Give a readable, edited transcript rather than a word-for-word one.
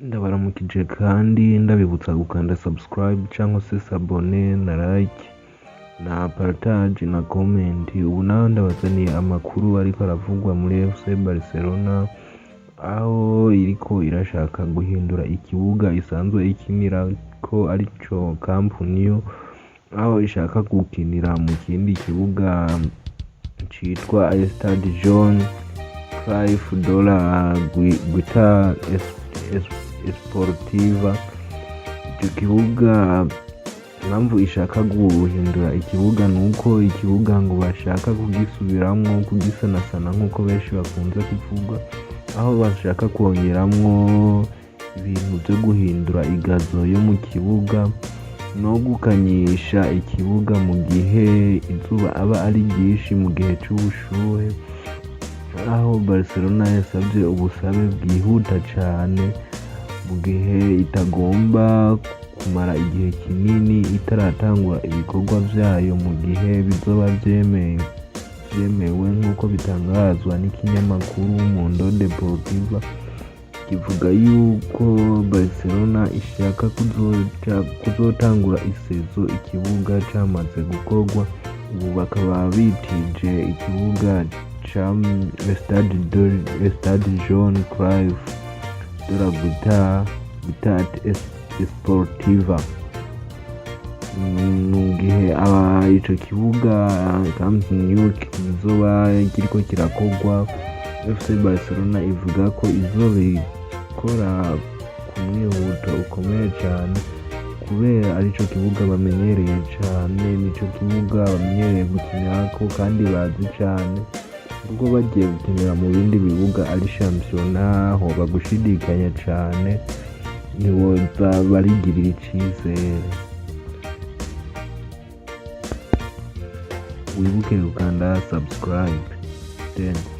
Ndabaramukije kandi ndabibutsa gukanda subscribe cyangwa se s'abonner na like na partage na comment. Ubu naho ndabazaniye amakuru ariko aravugwa muri FC Barcelona, aho iriko irashaka guhindura ikibuga isanzwe ikinirako, arico Camp Nou, aho ishaka gukinira mu kindi kibuga citwa Estadi Johan Cruyff de la Ciutat Esportiva. Ico kibuga, impamvu ishaka guhindura ikibuga nuko ikibuga ngo bashaka kugisubiramwo, kugisanasana nk'uko benshi bakunze kuvuga, aho bashaka kongeramwo ibintu vyo guhindura i gazon yo mu kibuga no gukanyisha ikibuga mu gihe izuba aba ari ryinshi, mu gihe c'ubushuhe, aho Barcelona yasavye ubusabe bwihuta cane mu gihe itagomba kumara igihe kinini itaratangura ibikorwa vyayo mu gihe bizoba vyemewe, nk'uko bitangazwa n'ikinyamakuru Mundo Deportivo. Kivuga yuko Barcelona ishaka kuzotangura i saison ikibuga camaze gukorwa. Ubu bakaba bitije ikibuga ca Estadi Johan Cruyff de la Ciutat Esportiva. Mu gihe ico kibuga Camp Nou kizoba kiriko kirakorwa, FC Barcelona ivuga ko izobikora ku mwihuto ukomeye cane, kubera arico kibuga bamenyereye cane, nico kibuga bamenyereye gukinirako kandi bazi cane, kuko bagiye gukinira mu bindi bibuga ari shampiyona hoba gushidikanya cane, ntiboza barigirira icizere. Wibuke gukanda subscribe, thanks.